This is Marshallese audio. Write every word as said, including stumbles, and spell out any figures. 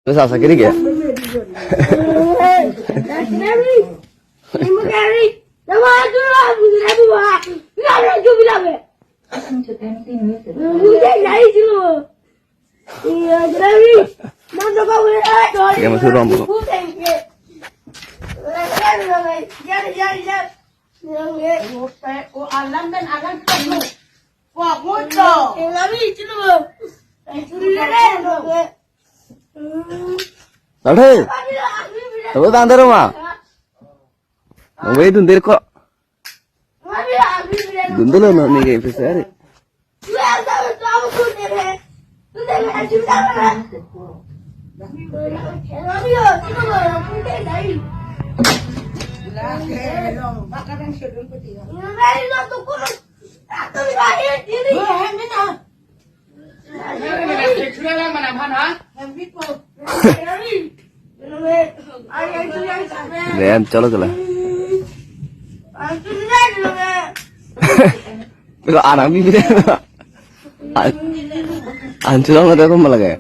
Bwe sasa kini ke. Ke ma sūr wōn bōk. Ḷe. Tō bwe tantaro ma. Ṃōk bwe itūn tōl ko. Itūn tōl ṇe ke pisa ri. Ren, colo kila. Ilo anak mi mi ren. An, an colo ṇe ko malake.